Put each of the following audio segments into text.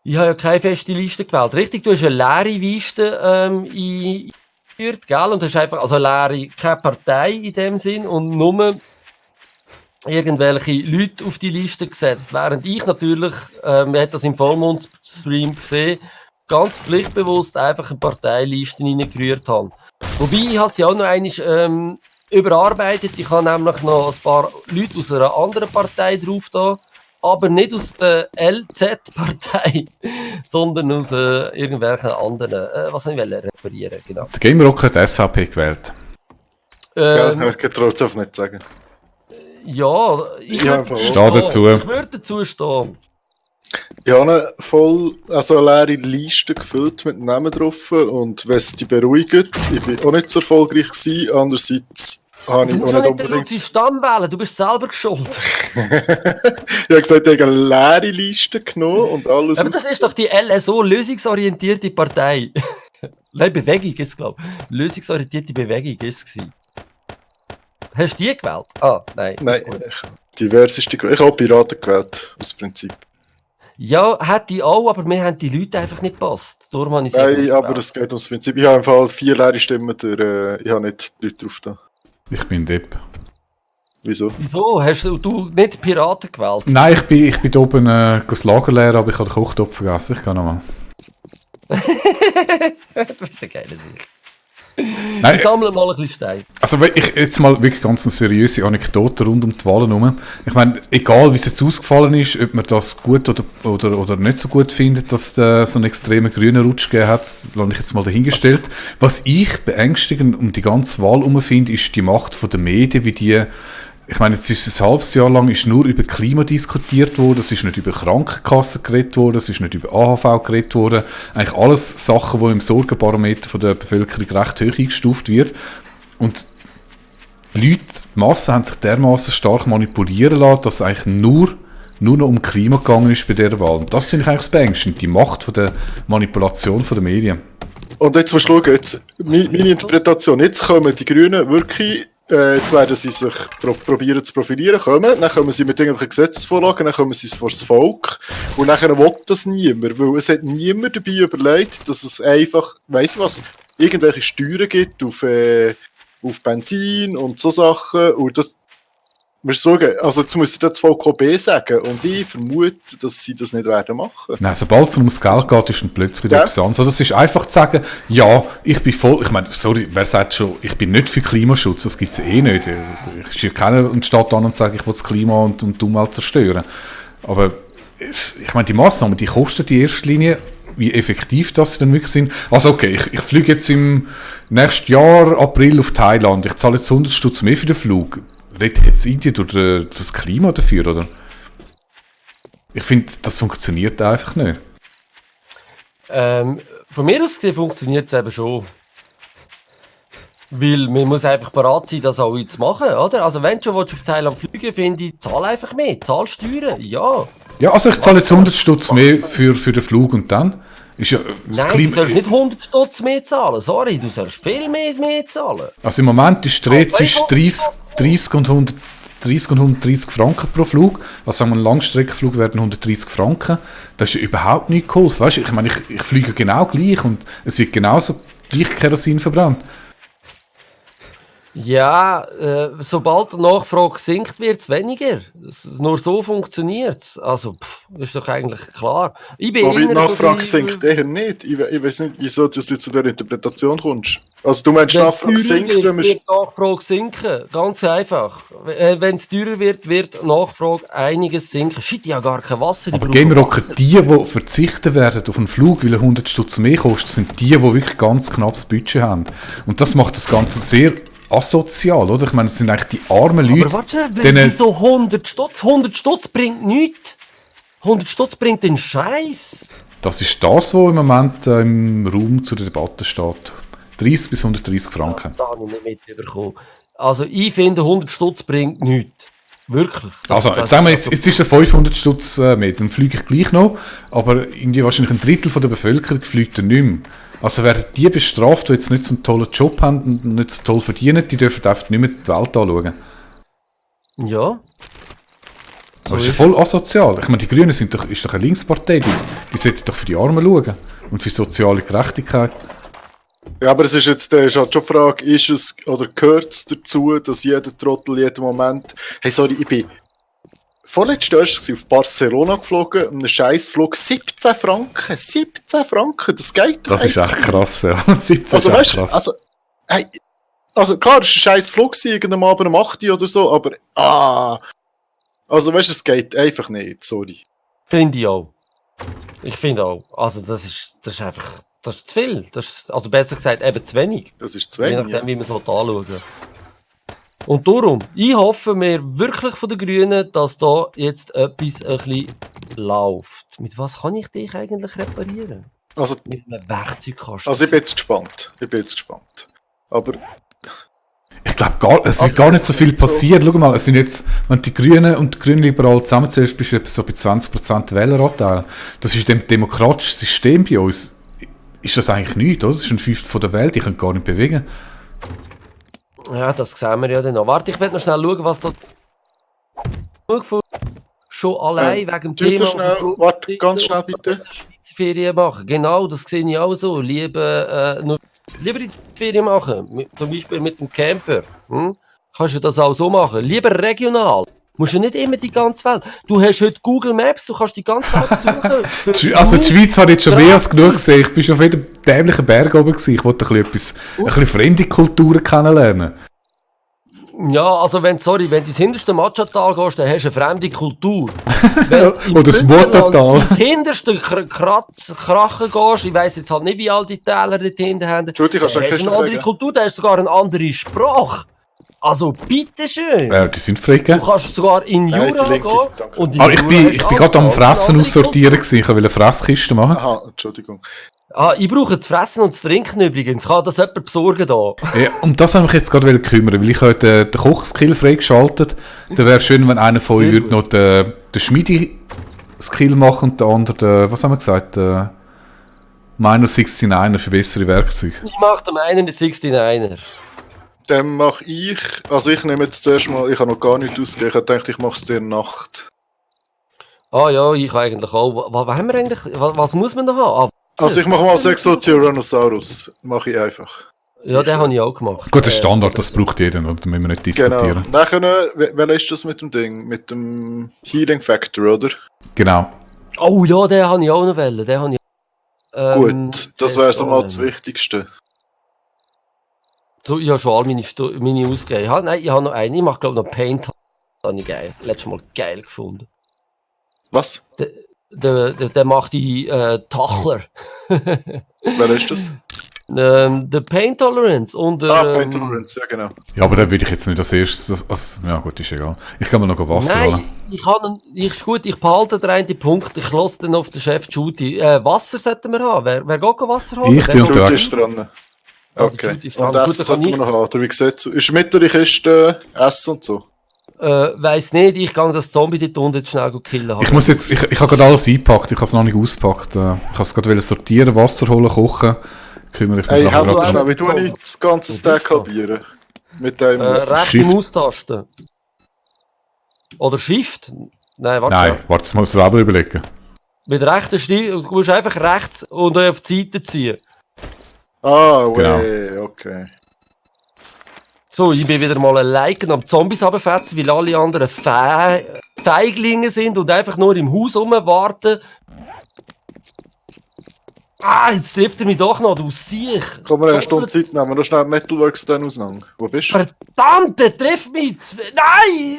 Ich habe ja keine feste Liste gewählt. Richtig, du hast eine leere Liste eingeführt, gell? Und hast einfach, also leere, keine Partei in dem Sinn und nur irgendwelche Leute auf die Liste gesetzt. Während ich natürlich, man hat das im Vollmond-Stream gesehen, ganz pflichtbewusst einfach eine Parteiliste reingerührt habe. Wobei, ich habe sie auch noch einmal überarbeitet. Ich habe nämlich noch ein paar Leute aus einer anderen Partei drauf da, aber nicht aus der LZ-Partei, sondern aus irgendwelchen anderen. Was soll ich reparieren? Genau. Der Gamerock hat SVP gewählt. Ich getraut es einfach nicht zu sagen. Ja, ich Ja, würde dazu stehen. Ich habe eine leere Liste gefüllt mit Namen drauf und wenn es dich beruhigt, ich bin auch nicht so erfolgreich gewesen, andererseits habe ich Du auch musst nicht nicht den unbedingt... Luzi Stamm wählen, du bist selber schuld. Ich habe gesagt, ich habe eine leere Liste genommen und alles... Aber das ist doch die LSO, lösungsorientierte Partei. Nein, Bewegung ist es, glaube ich. Lösungsorientierte Bewegung ist es. Hast du die gewählt? Ah, nein. Nein, diverseste... Ich habe Piraten gewählt, aus Prinzip. Ja, hätte ich auch, aber mir haben die Leute einfach nicht gepasst. Darum habe ich Nein, aber es geht ums Prinzip. Ich habe im Fall 4 leere Stimmen, ich habe nicht Leute drauf da. Ich bin Depp. Wieso? Wieso? Hast du nicht Piraten gewählt? Nein, ich bin da oben das Lager leer, aber ich habe den Kochtopf vergessen. Ich kann nochmal. Das ist eine geile Sache. Nein, Ich sammle mal ein bisschen Stein. also wenn ich jetzt mal wirklich ganz eine seriöse Anekdote rund um die Wahlen herum. Ich meine, egal wie es jetzt ausgefallen ist, ob man das gut oder nicht so gut findet, dass es so einen extremen grünen Rutsch gegeben hat, lasse ich jetzt mal dahingestellt. Was ich beängstigend um die ganze Wahl herum finde, ist die Macht der Medien, wie die... Ich meine, jetzt ist es ein halbes Jahr lang ist nur über Klima diskutiert worden, es ist nicht über Krankenkassen geredet worden, es ist nicht über AHV geredet worden. Eigentlich alles Sachen, die im Sorgenbarometer der Bevölkerung recht hoch eingestuft wird. Und die Leute, die Massen, haben sich dermaßen stark manipulieren lassen, dass es eigentlich nur noch um Klima gegangen ist bei dieser Wahl. Und das finde ich eigentlich das Beängstigende, die Macht der Manipulation der Medien. Und jetzt musst du schauen, meine Interpretation, jetzt kommen die Grünen wirklich... Jetzt werden sie sich probieren zu profilieren, dann kommen sie mit irgendwelchen Gesetzesvorlagen, dann kommen sie vor das Volk und dann will das niemand, weil es hat niemand dabei überlegt, dass es einfach, weiss ich was, irgendwelche Steuern gibt auf Benzin und so Sachen und das, musst du sagen, also jetzt muss das Volk B sagen und ich vermute, dass sie das nicht werden machen. Nein, sobald es ums Geld geht, ist dann plötzlich wieder etwas anderes. Das ist einfach zu sagen, ja, ich bin voll, ich meine, sorry, wer sagt schon, ich bin nicht für Klimaschutz, das gibt es eh nicht. Ich stehe keiner in die Stadt an und sage, ich will das Klima und die Umwelt zerstören. Aber ich meine, die Massnahmen, die kosten in erster Linie, wie effektiv das dann wirklich sind. Also okay, ich fliege jetzt im nächsten Jahr, April, auf Thailand, ich zahle jetzt 100 Stutz mehr für den Flug. Redet jetzt Indien durch das Klima dafür, oder? Ich finde, das funktioniert einfach nicht. Von mir aus gesehen funktioniert es eben schon. Weil man muss einfach bereit sein, das auch zu machen, oder? Also wenn du schon auf Thailand fliegen, finde ich, zahl einfach mehr, zahl Steuern, ja. Ja, also ich zahle jetzt 100 Stutz mehr für den Flug und dann ist ja das Nein, Klima... du sollst nicht 100 Stutz mehr zahlen, sorry, du sollst viel mehr zahlen. Also im Moment ist die Rede zwischen 30 und 130 Franken pro Flug. Also sagen wir, ein Langstreckenflug werden 130 Franken. Das ist ja überhaupt nicht geholfen. Weißt du, ich meine, ich fliege genau gleich und es wird genauso gleich Kerosin verbrannt. Ja, sobald die Nachfrage sinkt, wird es weniger. Nur so funktioniert es. Also, ist doch eigentlich klar. Ich bin Wobei die Nachfrage so sinkt eher nicht. Ich weiß nicht, wieso du zu dieser Interpretation kommst. Also du meinst, die Nachfrage sinkt, wenn man... Wird die Nachfrage sinken. Ganz einfach. Wenn es teurer wird, wird die Nachfrage einiges sinken. Shit, ja gar kein Wasser. Aber Gamerocker, die verzichten werden auf einen Flug, weil er 100 Stutz mehr kostet, sind die wirklich ganz knappes Budget haben. Und das macht das Ganze sehr asozial, oder? Ich meine, es sind eigentlich die armen Leute... Aber warte, wieso 100 Stutz? 100 Stutz bringt nichts. 100 Stutz bringt den Scheiß. Das ist das, was im Moment im Raum zur Debatte steht. 30 bis 130 Franken. Da habe ich nicht mitbekommen. Also ich finde, 100 Stutz bringt nichts. Wirklich. Also, jetzt sagen wir, jetzt ist er 500 Stutz mehr, dann fliege ich gleich noch, aber irgendwie wahrscheinlich ein Drittel von der Bevölkerung fliegt er nicht mehr. Also werden die bestraft, die jetzt nicht so einen tollen Job haben und nicht so toll verdienen, die dürfen einfach nicht mehr die Welt anschauen. Ja. Aber das ist ja voll asozial. Ich meine, die Grünen ist doch eine Linkspartei. Die sollten doch für die Armen schauen. Und für soziale Gerechtigkeit. Ja, aber es ist jetzt ist halt schon die Frage, ist es oder gehört es dazu, dass jeder Trottel jeden Moment. Hey, sorry, ich bin vorletztes auf Barcelona geflogen, einen Scheißflug, 17 Franken. 17 Franken, das geht doch. Das ist echt krass, ja. 17 Also, ist weißt echt du, krass. also klar, es ist ein scheiß Flug irgendeinem Abend um 8 Uhr oder so, aber also weißt du, es geht einfach nicht, sorry. Finde ich auch. Ich finde auch. Also das ist einfach, das ist zu viel. Also besser gesagt, eben zu wenig. Das ist zu Je wenig. nachdem, wie man es anschauen. Und darum, ich hoffe mir wirklich von den Grünen, dass da jetzt etwas ein bisschen läuft. Mit was kann ich dich eigentlich reparieren? Also, Mit einem Werkzeugkasten. also ich bin jetzt gespannt. Aber Ich glaube, es wird gar nicht so viel passieren. Schau mal, es sind jetzt, wenn die Grünen und die Grünliberalen zusammenzählst, bist du etwa so bei 20% Wähleranteil. Das ist in dem demokratischen System bei uns. Ist das eigentlich nichts, oder? Das ist ein Fünftel von der Welt, die können gar nicht bewegen. Ja, das sehen wir ja dann noch. Warte, ich werde noch schnell schauen, was da... Schon allein wegen dem bitte Thema... schnell, warte, ganz schnell bitte. Schweizer Ferien machen. Genau, das sehe ich auch so. Lieber in die Ferien machen. Zum Beispiel mit dem Camper. Kannst du das auch so machen. Lieber regional. Musst du nicht immer die ganze Welt. Du hast heute Google Maps, du kannst die ganze Welt besuchen. Also die Schweiz habe ich jetzt schon mehr als genug gesehen. Ich bin schon auf jedem dämlichen Berg oben gewesen. Ich wollte ein bisschen fremde Kulturen kennenlernen. Ja, also wenn du ins hinterste Matcha-Tal gehst, dann hast du eine fremde Kultur. Oder das Muttertal. Wenn du ins hinterste Krachen gehst, ich weiss jetzt halt nicht, wie all die Täler dort hinten haben, Entschuldigung, dann hast du eine andere Kultur, da hast du sogar eine andere Sprache. Also bitteschön. Ja, die sind frei, gell? Du kannst sogar in Jura gehen. Und in ich bin gerade am Fressen aussortieren gewesen. Ich wollte eine Fresskiste machen. Aha, Entschuldigung. Ich brauche das Fressen und das Trinken übrigens. Kann das jemand besorgen da? Ja, um das habe ich mich jetzt gerade kümmern, weil ich heute den Kochskill freigeschaltet. Da wäre schön, wenn einer von euch würde noch den Schmiedi-Skill machen und der andere, was haben wir gesagt, Miner 69er für bessere Werkzeuge. Ich mache dem einen den 69er. Dann mache ich, also ich nehme jetzt zuerst mal, ich habe noch gar nicht ausgegeben, ich habe gedacht, ich mache es dir Nacht. Ja, ich eigentlich auch. Was haben wir eigentlich? Was muss man da haben? Also ich mache mal Sexo Tyrannosaurus, mache ich einfach. Ja, den habe ich auch gemacht. Gut, das ist Standard, das braucht jeder, da müssen wir nicht diskutieren. Genau. Nachher, welcher ist das mit dem Ding? Mit dem Healing Factor, oder? Genau. Oh ja, den habe ich auch noch wollen. Den habe ich, Gut, das wäre so mal das Wichtigste. So, ich habe schon alle meine ausgegeben. Nein, ich habe noch einen. Ich mache glaube ich noch Paint. Das habe ich geil. Letztes Mal geil gefunden. Was? Der macht die Tachler. Wer ist das? Der Pain Tolerance. Und Pain Tolerance, ja genau. Ja, aber den würde ich jetzt nicht als erstes... ja gut, ist egal. Ich kann mir noch Wasser holen. Nein, ich behalte den einen Punkt. Ich lasse dann auf den Chef Judy. Wasser sollten wir haben. Wer geht Wasser holen? Ich bin Judy ist dran. Okay. Und Essen sollten wir noch haben. Wie gesagt, ist mittlere Kiste Essen und so? Weiss nicht, ich gehe das Zombie dort unten jetzt schnell killen. Ich muss jetzt, ich habe gerade alles eingepackt, ich habe es noch nicht ausgepackt. Ich habe es gerade sortieren, Wasser holen, kochen. Kümmere ich mich nachher gerade schnell, wie du nicht das ganze Stack halbieren? Mit dem rechte Maustaste. Oder Shift? Nein, warte das muss ich selber überlegen. Mit rechter Shift, du musst einfach rechts und auf die Seite ziehen. Genau. Okay. So, ich bin wieder mal ein Liken am Zombies runterfetzen, weil alle anderen Feiglinge sind und einfach nur im Haus rumwarten. Jetzt trifft er mich doch noch, du Siech! Komm, wir eine Stunde Zeit nehmen, noch schnell Metalworks dann auseinander. Wo bist du? Verdammt, der trifft mich! Nein!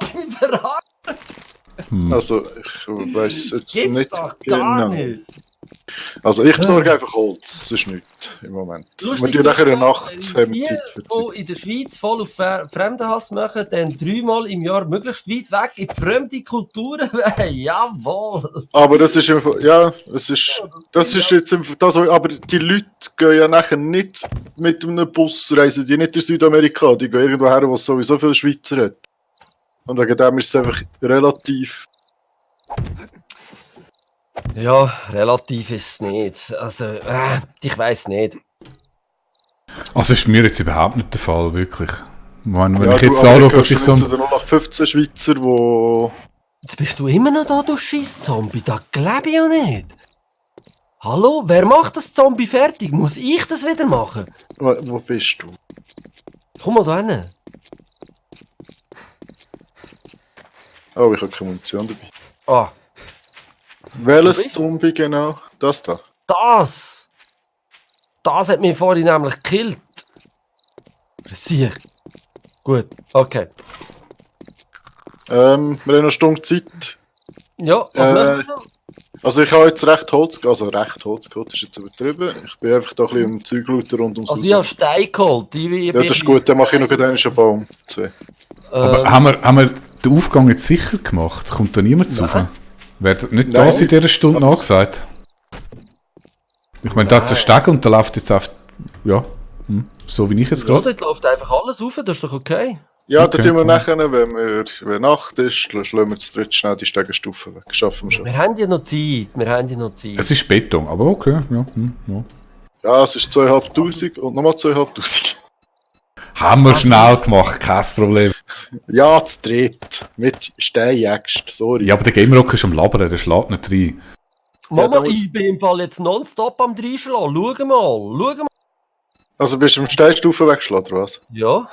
Ich bin verraten! Also, ich weiss jetzt Gibt's nicht doch gar genau. nicht. Also, ich besorge einfach Holz, das ist nichts im Moment. Lustig, wir nachher in der Nacht haben wir Zeit für die in der Schweiz voll auf Fremdenhass machen, dann 3-mal im Jahr möglichst weit weg in fremde Kulturen. Jawohl! Aber das ist einfach, ja, das ist jetzt einfach das, aber die Leute gehen ja nachher nicht mit einem Bus reisen, die nicht in Südamerika, die gehen irgendwo her, wo es sowieso viele Schweizer hat. Und wegen dem ist es einfach relativ... Ja, relativ ist es nicht. Also, ich weiss nicht. Also ist bei mir jetzt überhaupt nicht der Fall, wirklich. Wenn ja, ich jetzt anschaue, was ich so... Der 15 Schweizer, die... Jetzt bist du immer noch da, du Scheiss-Zombie. Da glaube ich ja nicht. Hallo, wer macht das Zombie fertig? Muss ich das wieder machen? Wo bist du? Komm mal da hin. Oh, ich habe keine Munition dabei. Ah, Welches bist Zombie genau? Das da? das! Das hat mich vorhin nämlich gekillt. Sieh. Gut, okay. Wir haben noch eine Stunde Zeit. Ja, was möchten wir noch? Also ich habe jetzt recht Holz geholt, ist jetzt übertrieben. Ich bin einfach da ein bisschen im Zeuglauter rund ums Also ich habe Stein geholt. Ja, das ist gut, dann mache ich noch einen Baum. 2. Aber haben wir den Aufgang jetzt sicher gemacht? Kommt da niemand zu? Wird nicht das in dieser Stunde nachgesagt? Ich meine, da hat es einen Steg und da läuft jetzt einfach... Ja, so wie ich jetzt Ja, gerade. dort läuft einfach alles rauf, das ist doch okay. Ja, Okay. dann tun wir nachher, wenn Nacht ist, schlagen wir zu dritt schnell die Stegenstufen weg. Schaffen wir schon. Wir haben ja noch Zeit, Es ist Beton, aber okay. Ja, ja. Ja, es ist 2'500 und nochmal 2'500. Haben wir schnell gemacht, kein Problem. Ja, zu dritt. Mit Steinjägst, sorry. Ja, aber der Gamerock ist am Labern, der schlägt nicht rein. Mama, da muss- ich bin im Fall jetzt nonstop am Reinschlagen. Schau mal. Also bist du im Steinstufen weggeschlagen, oder was? Ja.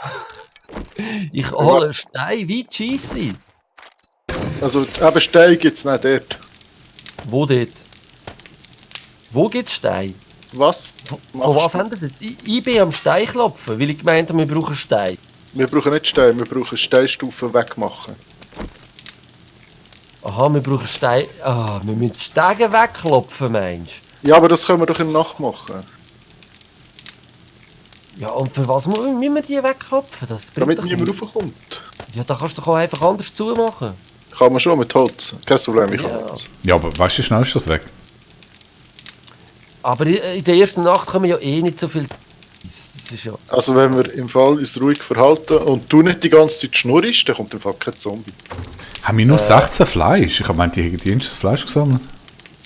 Ich hole einen Stein wie die Scheisse. Also eben Stein gibt es nicht dort. Wo dort? Wo gibt es Stein? Was? Von Machst was du? haben das jetzt? Ich bin am Stein klopfen, weil ich gemeint habe, wir brauchen Stein. Wir brauchen nicht Stein, wir brauchen Steinstufen wegmachen. Aha, wir brauchen Stein. Ah, wir müssen Stege wegklopfen, meinst Ja, aber das können wir doch in der Nacht machen. du? Ja, und für was müssen wir die wegklopfen? Das bringt Damit doch niemand nichts. raufkommt. Ja, da kannst du doch auch einfach anders zumachen. Kann man schon mit Holz. Kein Problem, ich kann Ja. Holz. Ja, aber weißt du, wie schnell ist das weg? Aber in der ersten Nacht kommen ja eh nicht so viel. Das ist ja. Also wenn wir im Fall uns ruhig verhalten und du nicht die ganze Zeit schnurrst, dann kommt im Fall kein Zombie. Haben wir nur 16 Fleisch? Ich habe gemeint, die hätten die das Fleisch gesammelt.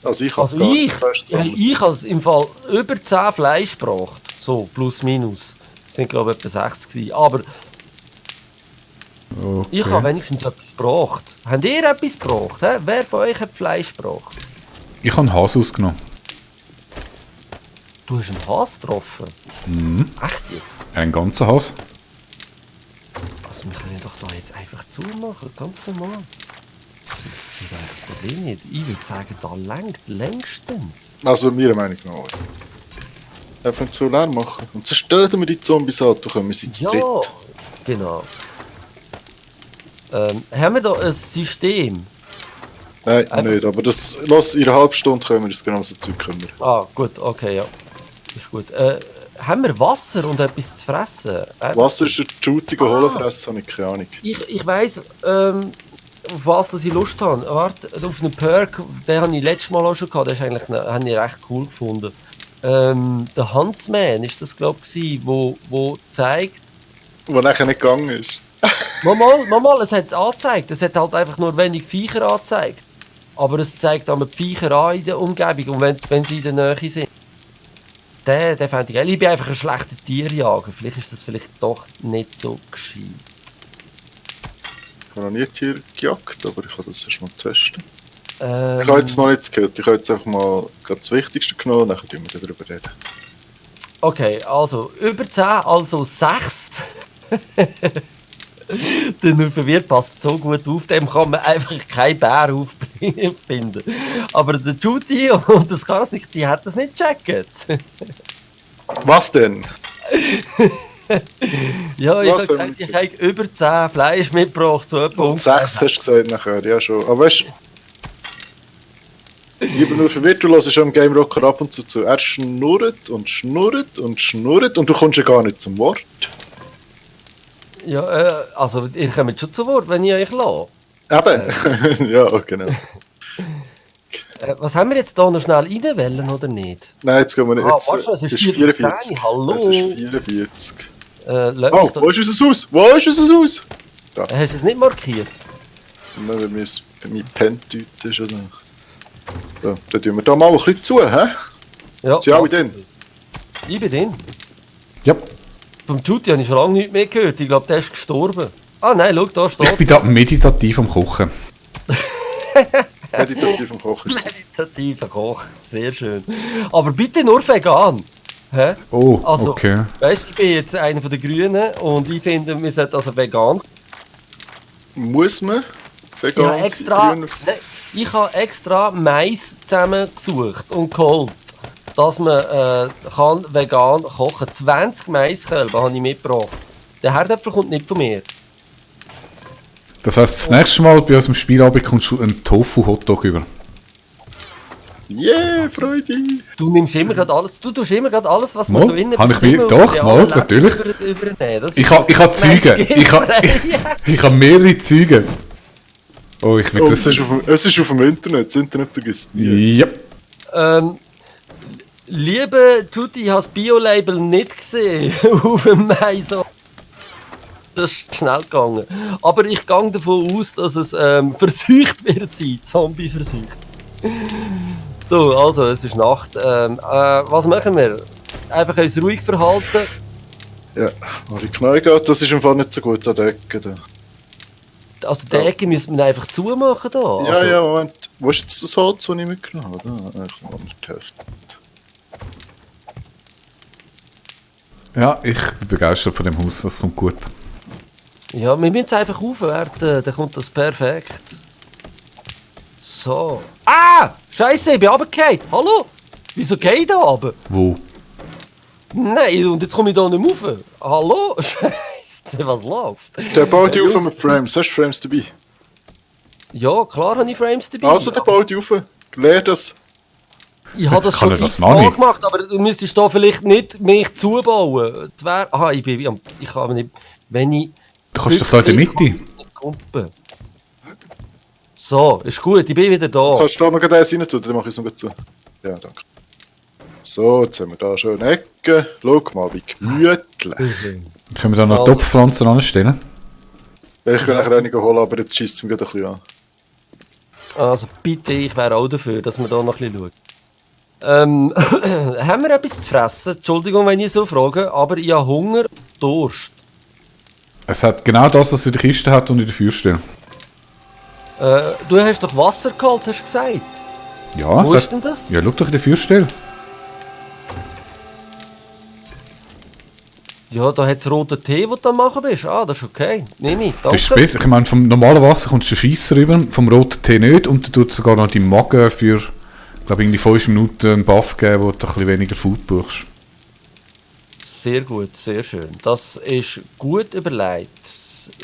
Also ich habe Also gar ich, nicht fest ja, gesammelt. ich habe im Fall über 10 Fleisch gebracht. So, plus minus. Das sind glaube ich etwa 6 gewesen. Aber Okay. ich habe wenigstens etwas gebracht. Habt ihr etwas gebracht? He? Wer von euch hat Fleisch gebracht? Ich habe einen Hase ausgenommen. Du hast einen Hase getroffen? Echt jetzt? Einen ganzen Hase. Also wir können doch da jetzt einfach zumachen, ganz normal. Das ist eigentlich das Problem nicht. Ich würde sagen, da lenkt längstens. Also meiner Meinung nach. Einfach zu Lärm machen. Und zerstören wir die Zombies halt, dann können wir sie zu dritt. Ja, genau. Haben wir da ein System? Nein, Einfach- nicht, aber das, lass, in einer halben Stunde können wir uns genau so Zeug kümmern. Ah, gut, okay, ja. Ist gut. Haben wir Wasser und etwas zu fressen? Wasser ist der shootige Hohlenfresse, habe ich keine Ahnung. Ich weiss, auf was dass ich Lust habe. Warte, auf einen Perk, den habe ich letztes Mal auch schon gehabt, den habe ich recht cool gefunden. Der Huntsman ist das, glaube ich, wo zeigt. Wo nachher nicht gegangen ist. Mal, es hat es angezeigt. Es hat halt einfach nur wenig Viecher angezeigt. Aber es zeigt auch die Viecher an in der Umgebung und wenn sie in der Nähe sind. Den fände ich geil. Ich bin einfach ein schlechter Tierjager. Vielleicht ist das vielleicht doch nicht so gescheit. Ich habe noch nie Tier gejagt, aber ich kann das erst mal testen. Ich Ähm, habe jetzt noch nichts gehört. Ich habe jetzt einfach mal gerade das Wichtigste genommen, dann können wir darüber reden. Okay, also über 10, also 6. Der nur verwirrt passt so gut auf, dem kann man einfach kein Bär auffinden. Aber der Judy und das kann es nicht, die hat das nicht gecheckt. Was denn? Ja, ich habe Was, gesagt, ich habe über 10 Fleisch mitgebracht, so etwa. Und 6 hast du gesagt nachher, ja schon. Aber weißt du, ich bin nur verwirrt, du hörst schon am Game Rocker ab und zu. Er schnurrt und schnurrt und schnurrt und du kommst ja gar nicht zum Wort. Ja, also ihr kommt schon zu Wort, wenn ich euch lasse. Eben, ja, genau. Was haben wir jetzt da noch schnell rein wollen, oder nicht? Nein, jetzt gehen wir nicht. Jetzt, warte, es ist 44. 14, hallo. Es ist 44. Lass Oh, mich da, wo ist unser Haus? Wo ist unser Haus? hast du es nicht markiert? Wenn mir meine Pentüte ist oder. So, dann tun wir da mal ein bisschen zu, hä? Ja. Sie alle denn? Ich bin drin. Ja. Vom Judy habe ich schon lange nichts mehr gehört. Ich glaube, der ist gestorben. Ah nein, schau, da Ich steht. bin da meditativ am Kochen. Meditativ am Kochen. Meditativer Koch, sehr schön. Aber bitte nur vegan. Hä? Oh, Also, okay. weißt du, ich bin jetzt einer von den Grünen und ich finde, wir sollten also vegan. Muss man Ich habe vegan extra, sein? nein, ich habe extra Mais zusammengesucht und geholt, dass man kann vegan kochen kann. 20 Maiskölben habe ich mitgebracht. Der Herdöpfel kommt nicht von mir. Das heisst, das nächste Mal bei uns im Spielabend kommst du einen Tofu-Hotdog über. Yeah, Freude! Du nimmst immer gerade alles, du tust immer gerade alles, was Mal, man da innen habe ich bestimmt mir- und doch, die mal, anderen natürlich. übernehmen. Das Ich ist habe Züge. Ich Nein, habe mehrere Züge. Oh, ich will Oh, das... es ist auf dem Internet, das Internet vergisst nie. Ja. Liebe Tutti, ich habe das Bio-Label nicht gesehen auf dem Mais. Das ist schnell gegangen. Aber ich gehe davon aus, dass es verseucht wird sein. Zombie verseucht. So, also, es ist Nacht. Was machen wir? Einfach uns ruhig verhalten. Ja, Harry Kneigat, das ist im Fall nicht so gut an der Ecke. Da. Also, die Ecke müssen wir einfach zumachen da. Ja, Also, ja, Moment. Wo ist jetzt das Holz, das ich mitgenommen habe? Da, ich noch nicht die Hälfte. Ja, ich bin begeistert von dem Haus, das kommt gut. Ja, wir müssen es einfach aufwerten, dann kommt das perfekt. So. Ah! Scheiße, ich bin runtergefallen. Hallo? Wieso gehe ich da runter? Wo? Nein, und jetzt komme ich da nicht mehr rauf. Hallo? Scheiße, was läuft? Der baut die auf mit Frames. Hast du Frames dabei? Ja, klar habe ich Frames dabei. Also, der baut die auf. Leer das. Ich habe das Kann schon er das x-mal noch nicht? gemacht, aber du müsstest da vielleicht nicht mich zubauen. Aha, ich kann nicht... Wenn ich... Du kannst doch da in der Mitte. Kumpel. So, ist gut, ich bin wieder da. Kannst du da mal gerade eins rein tun, dann mache ich es noch gut zu. Ja, danke. So, jetzt haben wir da schön Ecke. Schau mal, wie gemütlich. Können wir da noch Also. Topfpflanzen anstellen? Ich kann nachher einige holen, aber jetzt schießt es mir gerade ein bisschen an. Also bitte, ich wäre auch dafür, dass wir da noch ein bisschen schauen. Haben wir etwas zu fressen? Entschuldigung, wenn ich so frage, aber ich habe Hunger, Durst. Es hat genau das, was in der Kiste hat und in der Feuerstelle. Du hast doch Wasser geholt, hast du gesagt. Ja, Wo es ist denn das? Ja, schau doch in der Feuerstelle. Ja, da hat es roten Tee, den du da machen bist. Ah, das ist okay. Nehme ich, danke. Das ist besser. Ich meine, vom normalen Wasser kommst du Scheisser rüber, vom roten Tee nicht. Und dann tut es sogar noch deinem Magen für, ich glaube, irgendwie 5 Minuten einen Buff geben, wo du ein bisschen weniger Food brauchst. Sehr gut, sehr schön. Das ist gut überlegt.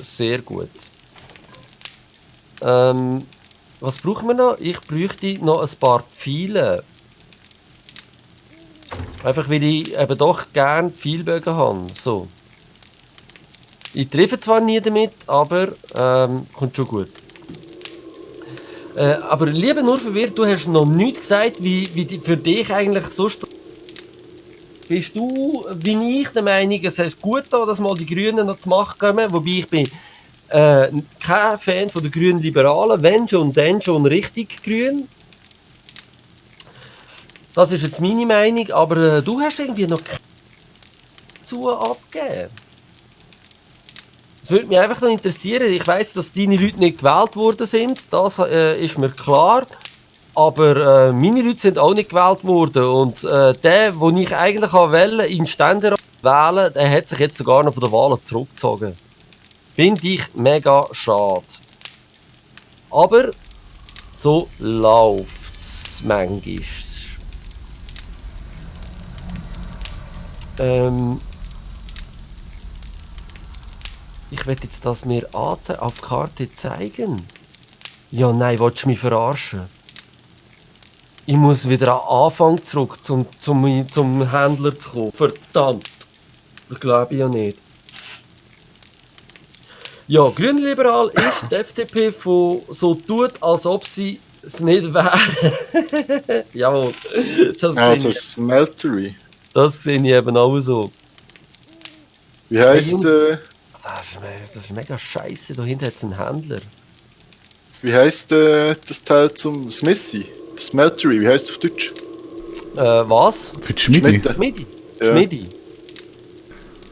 Sehr gut. Was brauchen wir noch? Ich bräuchte noch ein paar Pfeile. Einfach weil ich eben doch gerne Pfeilbögen habe. So. Ich treffe zwar nie damit, aber kommt schon gut. Aber lieber nur verwirrt, du hast noch nichts gesagt, wie für dich eigentlich sonst. Bist du, wie ich, der Meinung, es ist gut da, dass mal die Grünen noch die Macht kommen? Wobei ich bin kein Fan von den grünen Liberalen, wenn schon, dann schon richtig grün. Das ist jetzt meine Meinung, aber du hast irgendwie noch keine zu abgeben. Es würde mich einfach noch interessieren, ich weiss, dass deine Leute nicht gewählt worden sind, das ist mir klar. Aber meine Leute sind auch nicht gewählt worden und der, den ich eigentlich wählen in Ständerat wählen, der hat sich jetzt sogar noch von der Wahlen zurückgezogen. Finde ich mega schade. Aber so läuft es manchmal. Ich werde jetzt das mir auf Karte zeigen. Ja, nein, willst du mich verarschen? Ich muss wieder an Anfang zurück, zum Händler zu kommen. Verdammt! Das glaube ich ja nicht. Ja, Grünliberal ist die FDP von so tut, als ob sie es nicht wäre. Jawohl. Also, Smeltery. Das sehe ich eben auch so. Wie heisst, Das ist mega scheiße. Da hinten hat es einen Händler. wie heisst das Teil zum Smithy? Smeltery, wie heisst es auf Deutsch? Was? Für die Schmiede. Schmiede. Schmiedi. Ja. Schmiedi.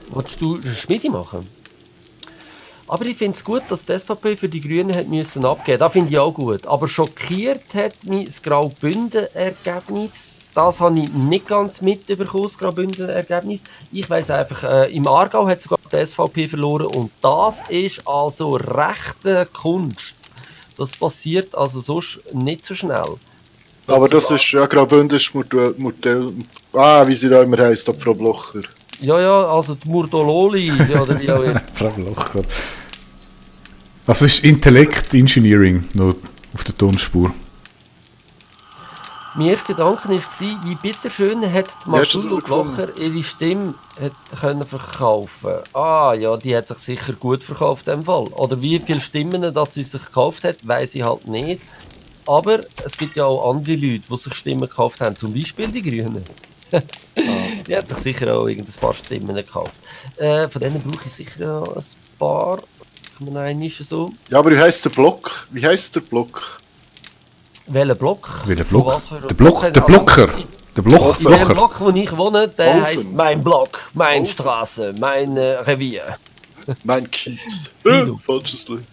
Wolltest du Schmiedi machen? Aber ich finde es gut, dass die SVP für die Grünen hat müssen abgeben. Das finde ich auch gut. Aber schockiert hat mich das Graubünden-Ergebnis. Das habe ich nicht ganz mitbekommen, das Graubünden-Ergebnis. Ich weiss einfach, im Aargau hat sogar die SVP verloren und das ist also rechte Kunst. Das passiert also sonst nicht so schnell. Aber das ist ja Graubünden ist Modell. Wie sie da immer heisst, Frau Blocher. Ja, also die Murdololi, oder wie auch immer. Frau Blocher. Also ist Intellekt Engineering noch auf der Tonspur. Mein erster Gedanke war, wie bitteschön hat die Marcelo Blocher ihre Stimme können verkaufen. Ja, die hat sich sicher gut verkauft in dem Fall. Oder wie viele Stimmen dass sie sich gekauft hat, weiss ich halt nicht. Aber es gibt ja auch andere Leute, die sich Stimmen gekauft haben, zum Beispiel die Grünen. Die hat sich sicher auch ein paar Stimmen gekauft. Von denen brauche ich sicher noch ein paar. So. Ja, aber wie heisst der Block? Welcher Block? Welcher Block? Der Blocker. Der Blocker. In dem Block, wo ich wohne, der heisst mein Block, meine Straße, mein Revier. Mein Kiez. Falsches Lied.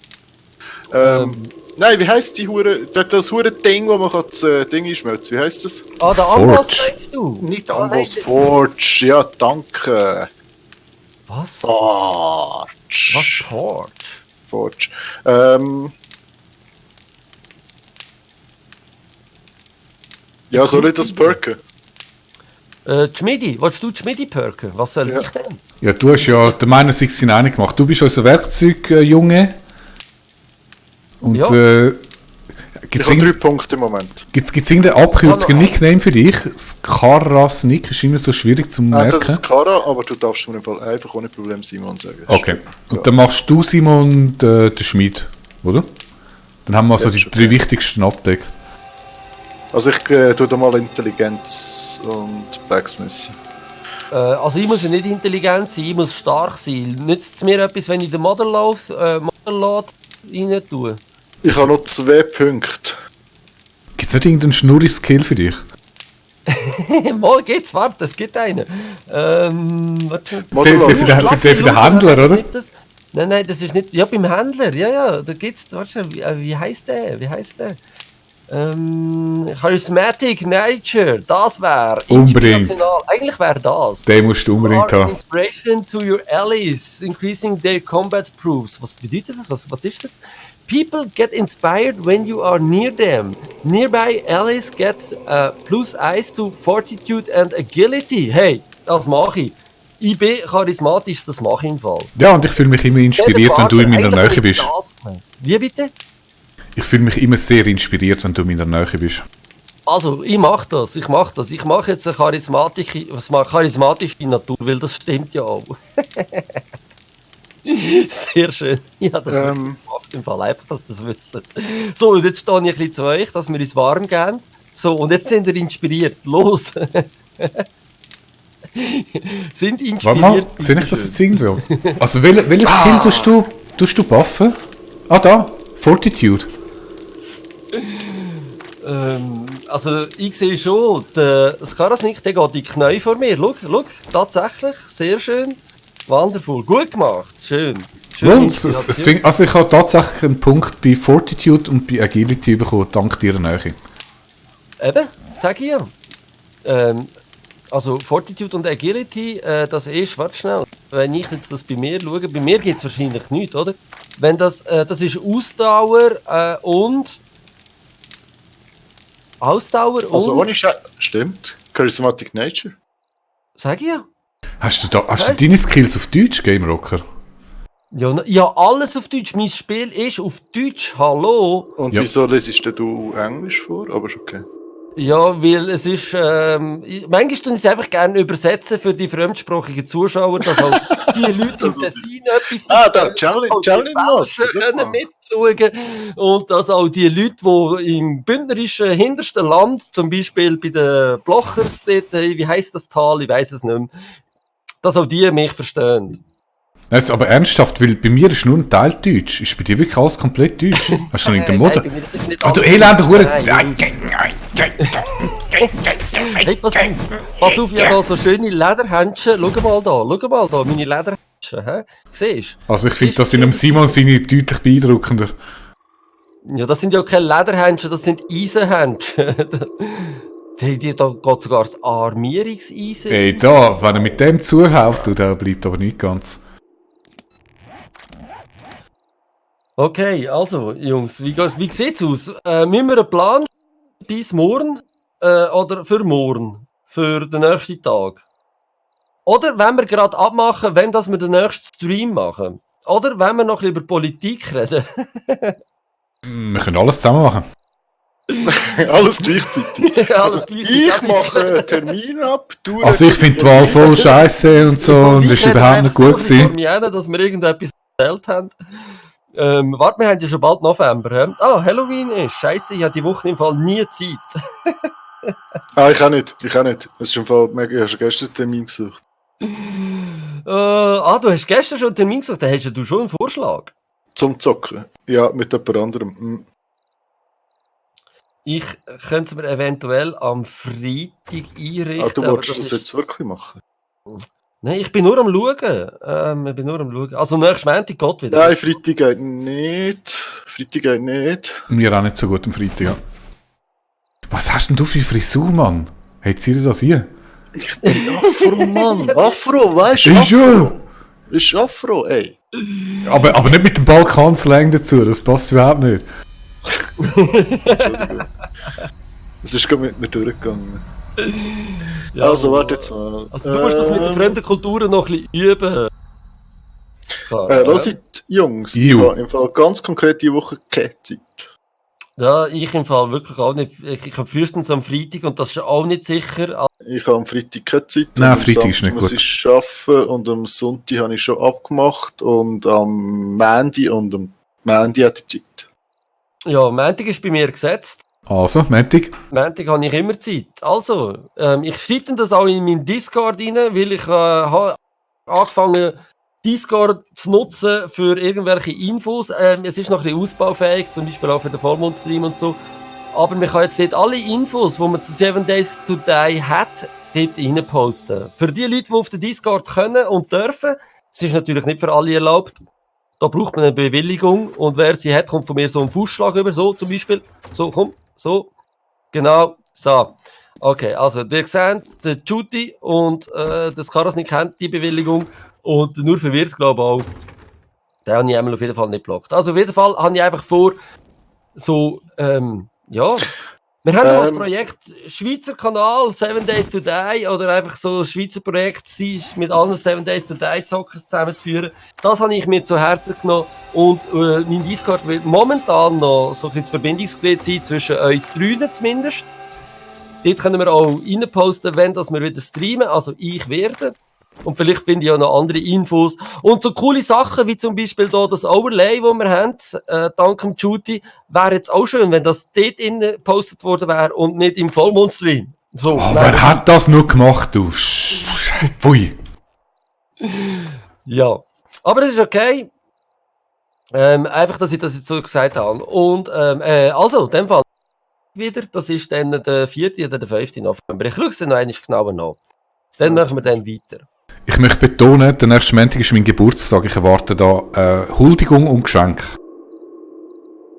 Nein, wie heisst die Hure? Das Hure Ding, wo man das Ding einschmelzen. Wie heisst das? Der Amboss, denkst du? Nicht Amboss, Forge. Ja, danke. Was? Forge. Was Forge? Forge. Ja, soll ich das perken? Die Schmidi, willst du die Schmidi perken? Was soll ich denn? Ja, du hast ja der Meinung 69 gemacht. Du bist unser Werkzeugjunge. Und ich habe 3 Punkte im Moment. Gibt es irgendeine Abkürzung, ein Nickname für dich? Skaras Nick ist immer so schwierig zu merken. Das ist Skara, aber du darfst mir im Fall einfach ohne Problem Simon sagen. Okay. Und dann machst du, Simon, den Schmied, oder? Dann haben wir also die 3 wichtigsten abgedeckt. Also ich tue da mal Intelligenz und Backsmith. Also ich muss ja nicht intelligent sein, ich muss stark sein. Nützt es mir etwas, wenn ich den Motherload rein tue? Ich habe noch 2 Punkte. Gibt es nicht irgendeinen Schnurri-Skill für dich? Mal geht's, warte, es gibt einen. Warte. Für den Händler, oder? Nein, das ist nicht. Ja, beim Händler, ja, da gibt's. Warte, wie heisst der? Charismatic Nature, das wäre inspirational. Eigentlich wäre das. Den musst du unbedingt haben. Inspiration to your allies, increasing their combat proofs. Was bedeutet das? Was ist das? People get inspired when you are near them. Nearby allies get plus 1 to fortitude and agility. Hey, das mache ich. Ich bin charismatisch, das mache ich im Fall. Ja, und ich fühle mich immer inspiriert, wenn du in meiner Nähe bist. Wie bitte? Ich fühle mich immer sehr inspiriert, wenn du in meiner Nähe bist. Also, ich mache das. Ich mache jetzt eine charismatische Natur, weil das stimmt ja auch. Sehr schön. Ja, das gemacht im Fall. Einfach, dass ihr das wisst. So, und jetzt stehe ich ein bisschen zu euch, dass wir uns warm geben. So, und jetzt sind wir inspiriert. Los! Sind inspiriert. Warte mal, sehe ich das jetzt irgendwo? Also, welches Skill tust du buffen? Da. Fortitude. Also ich sehe schon, der Skarasnik, der geht in die Knie vor mir. Schau, tatsächlich, sehr schön. Wonderful, gut gemacht, schön. Also ich habe tatsächlich einen Punkt bei Fortitude und bei Agility bekommen, dank deiner Nähe. Eben, sag ich ja. Also Fortitude und Agility, das ist, warte schnell, wenn ich jetzt das bei mir schaue, bei mir gibt es wahrscheinlich nichts, oder? Wenn das ist Ausdauer und Ausdauer und... Also ohne stimmt, Charismatic Nature. Sag ich ja. Hast du deine Skills auf Deutsch, Game Rocker? Ja, alles auf Deutsch. Mein Spiel ist auf Deutsch, hallo. Und wieso lesest du Englisch vor? Aber ist okay. Ja, weil es ist, manchmal tue ich es einfach gerne übersetzen für die fremdsprachigen Zuschauer, dass auch die Leute in Tessin etwas da Challenge können mitschauen und dass auch die Leute, die im bündnerischen hintersten Land, zum Beispiel bei den Blochers, dort, wie heisst das Tal, ich weiss es nicht mehr, dass auch die mich verstehen. Jetzt aber ernsthaft, weil bei mir ist nur ein Teil Deutsch. Ist bei dir wirklich alles komplett Deutsch? Hast du noch irgendeine Mutter? Du elender Hure! Hey, pass auf, ich habe da so schöne Lederhändchen. Schau mal da, meine Lederhändchen. Hä? Siehst du? Also ich finde das in einem Simon seine deutlich beeindruckender. Ja, das sind ja keine Lederhändchen, das sind Eisenhändchen. Da geht sogar das Armierungseisen. Ey, da, wenn er mit dem zuhaut, der bleibt aber nicht ganz. Okay, also, Jungs, wie sieht's aus? Müssen wir einen Plan bis morgen? Oder für morgen? Für den nächsten Tag? Oder wenn wir gerade abmachen, wenn das wir den nächsten Stream machen? Oder wenn wir noch ein bisschen über Politik reden? Wir können alles zusammen machen. Alles gleichzeitig. Alles Also, gleichzeitig. ich mache einen Termin ab, du... Also ich finde die Wahl voll scheiße und so und ist überhaupt nicht gut gewesen. Dass wir irgendetwas erzählt haben. Warte, wir haben ja schon bald November. He? Ah, Halloween ist. Scheiße, ich habe die Woche im Fall nie Zeit. Ich auch nicht. Es ist im Fall mega, ich habe schon gestern einen Termin gesucht. Du hast gestern schon einen Termin gesagt, dann hast du schon einen Vorschlag. Zum Zocken. Ja, mit jemand anderem. Hm. Ich könnte es mir eventuell am Freitag einrichten. Du aber wolltest das jetzt wirklich machen? Nein, ich bin nur am Schauen. Also nächstes Montag geht wieder. Nein, Freitag geht nicht. Mir auch nicht so gut am Freitag, ja. Was hast denn du für Frisur, Mann? Hat sie dir das hier? Ich bin Afro, Mann. Afro, weißt du? Ist ja! Ist Afro, ey. Aber nicht mit dem Balkan-Slang dazu, das passt überhaupt nicht. Entschuldigung. Es ist gerade mit mir durchgegangen. Ja, Also, warte jetzt mal. Also du musst das mit den fremden Kulturen noch ein bisschen üben. Hört, Jungs, ich habe im Fall ganz konkret die Woche keine Zeit. Ja, ich im Fall wirklich auch nicht. Ich habe frühestens am Freitag und das ist auch nicht sicher. Ich habe am Freitag keine Zeit. Nein, Freitag ist nicht gut. Ich muss arbeiten und am Sonntag habe ich schon abgemacht und am Montag und am Montag hatte ich Zeit. Ja, Montag ist bei mir gesetzt. Also, Montag. Montag habe ich immer Zeit. Also, ich schreibe das auch in meinen Discord rein, weil ich habe angefangen, Discord zu nutzen für irgendwelche Infos. Es ist noch ein bisschen ausbaufähig, zum Beispiel auch für den Vollmond-Stream und so. Aber man kann jetzt nicht alle Infos, die man zu 7 Days to Die hat, dort rein posten. Für die Leute, die auf den Discord können und dürfen, es ist natürlich nicht für alle erlaubt, da braucht man eine Bewilligung und wer sie hat, kommt von mir so einen Fußschlag über, so zum Beispiel. So, komm, so. Genau, so. Okay, also ihr seht, der Judy und das Karasnik kennt die Bewilligung und nur verwirrt, glaube ich auch. Den habe ich einmal auf jeden Fall nicht geblockt. Also auf jeden Fall habe ich einfach vor, so, ja... Wir haben noch das Projekt Schweizer Kanal 7 Days to Die oder einfach so ein Schweizer Projekt mit allen 7 Days to Die Zockers zusammenzuführen. Das habe ich mir zu Herzen genommen und mein Discord wird momentan noch so ein Verbindungsglied sein zwischen uns dreien zumindest. Dort können wir auch reinposten, wenn das wir wieder streamen, also ich werde. Und vielleicht finde ich auch noch andere Infos. Und so coole Sachen, wie zum Beispiel hier das Overlay, das wir haben, dank dem Judy, wäre jetzt auch schön, wenn das dort gepostet worden wäre und nicht im Vollmond-Stream. So, wer hat das nur gemacht, du? Pfui. Ja, aber es ist okay. Einfach, dass ich das jetzt so gesagt habe. Und also, in dem Fall wieder, das ist dann der 4. oder der 5. November. Ich schaue es dann noch einmal genauer nach. Dann machen wir dann weiter. Ich möchte betonen, der nächste Montag ist mein Geburtstag. Ich erwarte da Huldigung und Geschenk.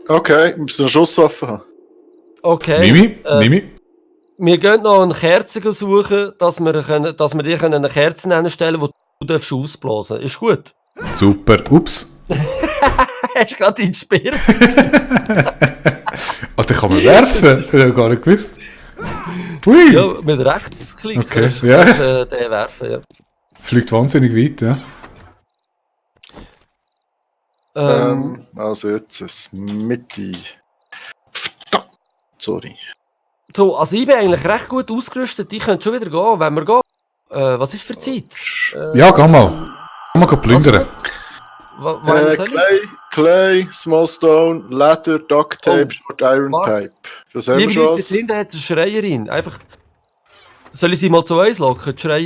Okay, wir müssen eine Schusswaffe haben. Okay. Mimi? Wir gehen noch eine Kerze suchen, dass wir dir eine Kerze hinstellen können, die du ausblasen darfst. Ist gut? Super. Ups. Hast du gerade deinen Speer? Den kann man werfen. Ich habe gar nicht gewusst. Hui. Ja, mit Rechtsklick. Okay, ja. Den werfen, ja. Fliegt wahnsinnig weit, ja. Also jetzt ist Mitte. Sorry. So, also ich bin eigentlich recht gut ausgerüstet. Ich könnte schon wieder gehen, wenn wir gehen. Was ist für Zeit? Ja, geh mal. Geh mal plündern. Clay, Small Stone, Leather, Duct Tape, Short Iron Pipe. Das haben wir schon. Liebe Leute, da hat eine Schreierin. Einfach. Soll ich sie mal zu uns locken? Die Schreierin.